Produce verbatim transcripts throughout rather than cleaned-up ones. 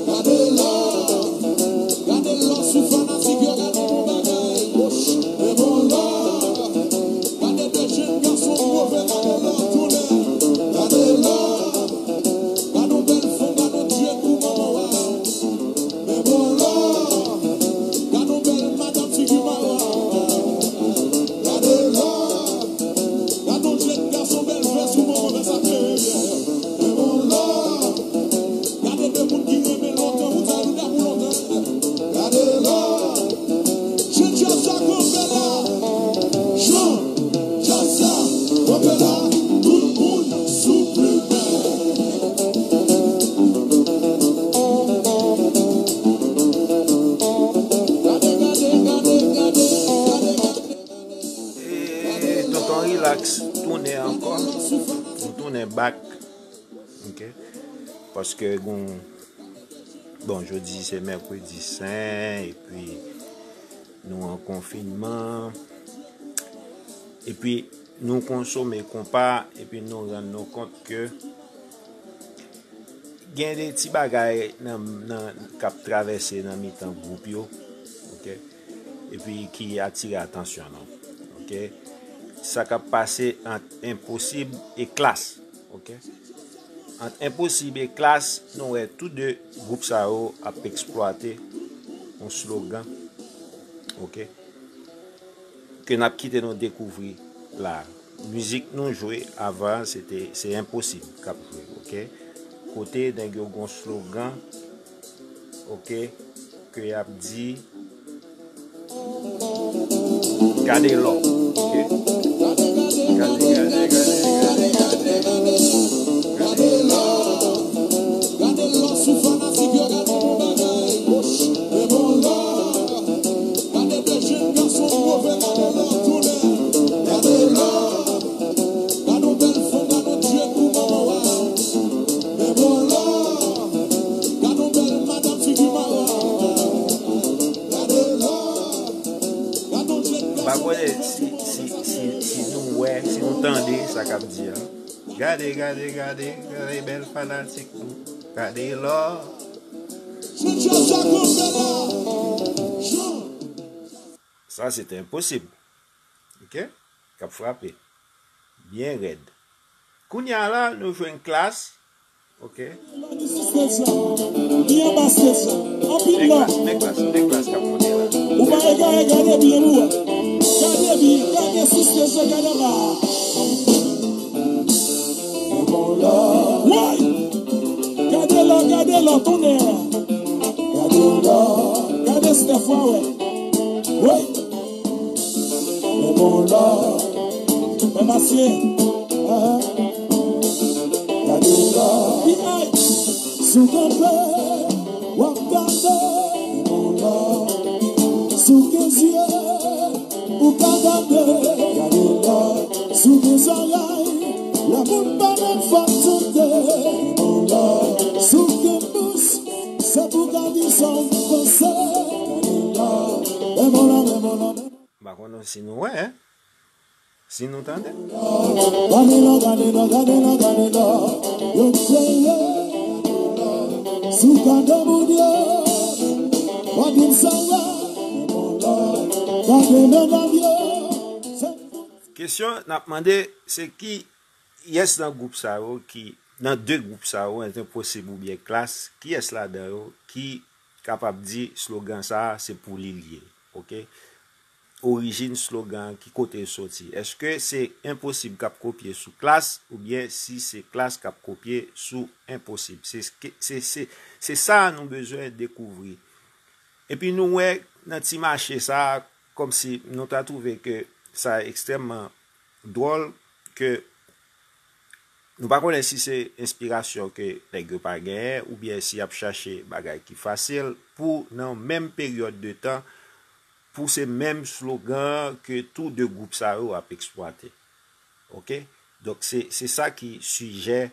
Gade love, gade love sou fanatik yo, gade yon bagay. E bon love, gade de jenn gason twouve, gade love tounen. Gade love, gade yon bèl fanm, gade yon dye kou manman w a. E bon love, gade yon bèl madanm figi manman w a. Gade love, gade yon jenn gason bèl vès kou manman w a, sa klere byen. E bon love. Gade de moun ki renmen lontan, moun sa yo nou dapou lontan. Gade la. Jan djaz la kanpe la. Jan djaz la kanpe la. Tout moun sou plimen. Gade, gade, gade, gade, gade, gade. E Tonton Relax tounen ankò. Nou tounen back. Ok. Paske gon, bon, jodi se mèkredi sen, epi nou an konfinman, epi nou konsome konpa, epi nou rann nou kont ke gen de ti bagay nan, nan, k ap travèse nan mitan gwoup yo, ok, epi ki atire atansyon nou, ok. Sa k ap pase ant Enposib e Klass, ok. Ant Enposib e Klass, nou wè tou de gwoup sa yo ap eksplwate yon slogan, ok, ke n ap kite nou dekouvri la. Mizik nou jwe avan, se te, se Enposib k ap jwe, ok. Kote nèg yo gon slogan, ok, ke y ap di, gade lò, ok. Gade, gade, gade, gade, gade, gade, gade lò. Gade lò sou fanatik yo, gade yon bagay. E bon lò. Gade de jenn gason twouve, gade lò tounen. Gade lò. Gade yon bèl fanm, gade yon dye kou manman w a. E bon lò. Gade yon bèl madanm figi manman w a. Gade lò. Gade yon jenn gason. M pa konnen si, si, si, si nou wè, si nou tande sa k ap di a. Gade, gade, gade, gade bèl fanatik nou. Gade lò. Sa se te Enposib. Ok? K ap frape. Byen rèd. Kounye a la, nou jwenn Klass. Ok. Li anba stage la. Anpil love. Men Klass, men Klass, men Klass k ap monte la. Ou pa egare, gade byen pou wè. Gade byen, gade sou stage la, gade anba a. Woy! Gade lò, gade lò, tonnè. Gade lò. Gade Steph, w a wè. Woy! Men bon lò. Men masye. Ah. Gade lò. P I. Si w kanpe, w ap gade. Men bon lò. Si w gen zye, ou ka gade. Gade lò. Si w gen zòrèy, lè moun pale, fò w tande. Men bon lò. Si w gen bouch, se pou w ka di sa w panse. Gade lò. Men bon lò, men bon lò, men M pa konnen si nou wè, si nou tande. Gade lò, gade lò, gade lò, gade lò. Yo kreye. Si w gade moun yo, w a di m sa w wè. Gade medam yo. Kesyon n ap mande, se ki yès nan gwoup sa yo ki, nan de gwoup sa yo, Enposib oubyen Klass, kiyès ladan yo ki kapab di slogan sa a se pou li l ye? Ok? Orijin slogan an, ki kote l soti? Èske se Enposib k ap kopye sou Klass, oubyen si se Klass k ap kopye sou Enposib? Se, se, se, se sa a nou bezwen dekouvri. Epi nou wè nan ti mache sa a, kòmsi nou ta twouve ke sa ekstrèmman dwòl ke nou pa konnen si se enspirasyon ke nèg yo pa genyen, oubyen si y ap chache bagay ki fasil pou nan menm peryòd de tan, pou se menm slogan ke tou de gwoup sa yo ap eksplwate. Ok? Donk, se, se sa ki sijè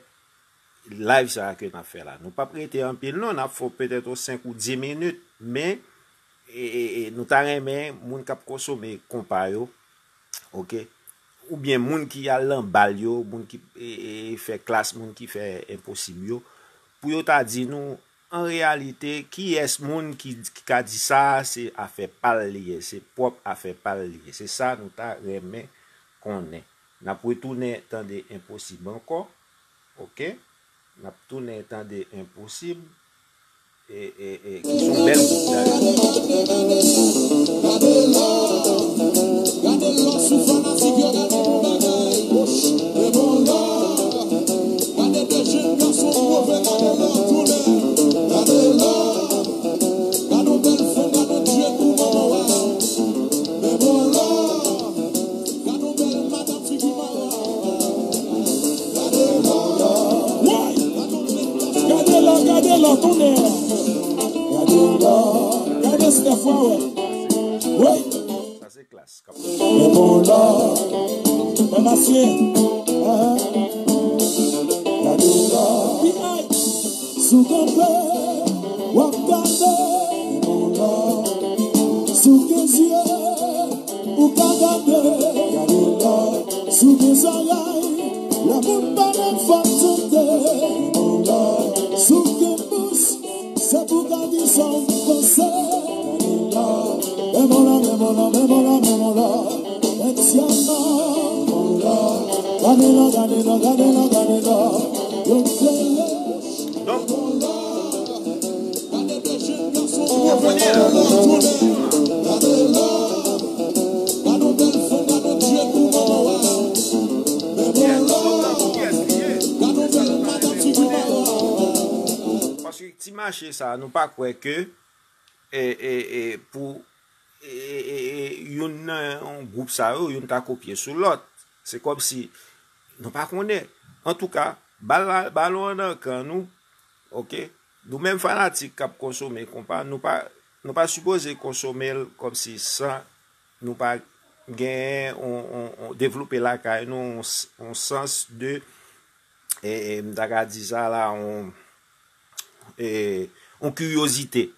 live sa a ke n ap fè la. Nou p ap rete anpil non, n ap fè petèt yon senk ou dis minit, men e, e, e, nou ta renmen moun k ap konsome konpa yo, oke, oubyen moun ki al nan bal yo, moun ki e, e, fè klas, moun ki fè enposib yo, pou yo ta di nou, an reyalite, kiyès moun ki, ki ka di sa, se afè pa l li ye, se pwòp afè pa l li ye. Se sa nou ta renmen konnen. N ap retounen tande Enposib ankò, oke? N ap tounen tande Enposib, e, e, e, ki se yon bèl gwoup dayè. Gade lò, gade lò sou fanatik yo, gade yon bagay. E bon lò, gade de jèn gason pwove, gade lò tounen. Gade lò, gade yon bèl fanm, gade yon djèt pou manman w a. E bon lò, gade yon bèl madanm figi mawa. Woy! Gade lò, gade lò, tonnè! Gade lò, gade Steph, w a wè. Woy! Sa se klas k ap. Men bon lò, men masye. Gade lò. Si w kanpe, w ap gade. Men bon lò, si w gen zye, ou ka gade. Gade lò, si w gen zòrèy, lè moun pale, fò w tande. Men bon lò, si w gen bouch, se pou w ka di sa w panse. Gade lò, men bon lò, men bon lò, men bon lò, men bon lò. Gade lò, gade lò, gade lò, gade lò. Yo kreye. Donk, ou konprann la. Paske ti mache sa, nou pa kwè ke e, e, e, pou e, e, e, e, youn nan yon gwoup sa yo, youn ta kopye sou lòt. Se kòmsi nou pa konnen. Antouka, bal la, balon an nan kan nou, oke? Nou menm fanatik k ap konsome konpa, nou pa, nou pa sipoze konsome l kòmsi san nou pa genyen on, on, on devlope lakay nou, on, on sans de e, e, m ta ka di sa la, on, e, on kiryozite,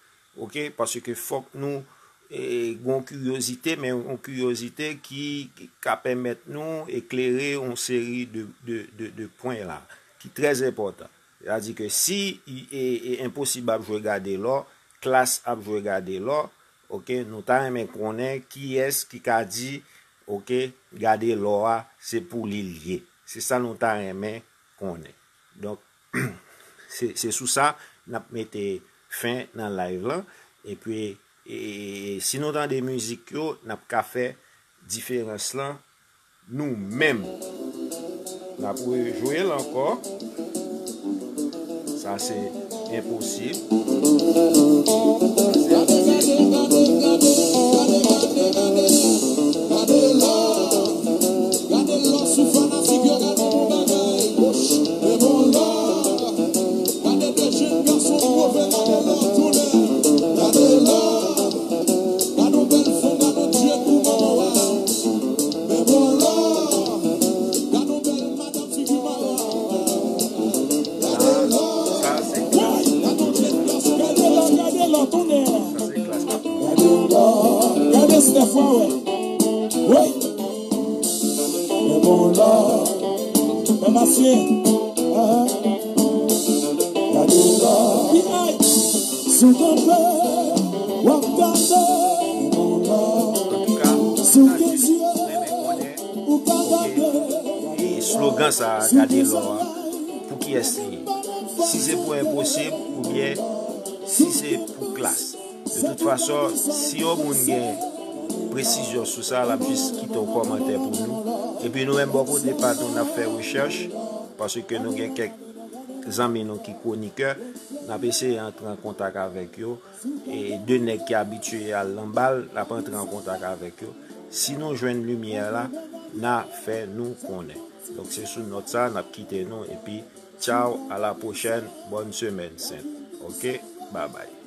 oke? Paske fòk nou e, gen on kiryozite, men on kiryozite ki, ki ka pèmèt nou eklere on seri de, de, de, de pwen la, ki trè enpòtan. Sètadi ke si e, e, Enposib ap jwe gade lò, Klass ap jwe gade lò, oke, nou ta renmen konnen kiyès ki ka di, oke, gade lò a, se pou li l ye. Se sa nou ta renmen konnen. Donk, se, se sou sa n ap mete fen nan live lan. Epi, e, e, e, si nou tande mizik yo, n ap ka fè diferans lan nou menm. N ap rejwe l ankò. Sa se Enposib. Sa se Enposib. Gade lò, gade lò, tonnè! Sa se klas k ap. Gade lò, gade Steph, w a wè. Woy! Men bon lò, men masye. Gade lò. Si w kanpe, w ap gade. Men bon lò. Antouka, si w gen zye, ou ka gade. E slogan sa, gade lò a, pou kiyès li ye? Si se pou Enposib oubyen si se pou Klass? De tout fason, si yon moun gen presizyon sou sa, l ap jis kite yon kòmantè pou nou. Epi nou menm bò kote pa nou, n ap fè rechèch, paske nou gen kèk zanmi nou ki kwonikè, n ap eseye antre an kontak avèk yo. E de nèg ki abitye al nan bal, n ap antre an kontak avèk yo. Si nou jwenn limyè la, n a fè nou konnen. Donk se sou nòt sa, n ap kite nou, epi tchaw, a la pwochèn, bòn semèn sent. Oke, babay.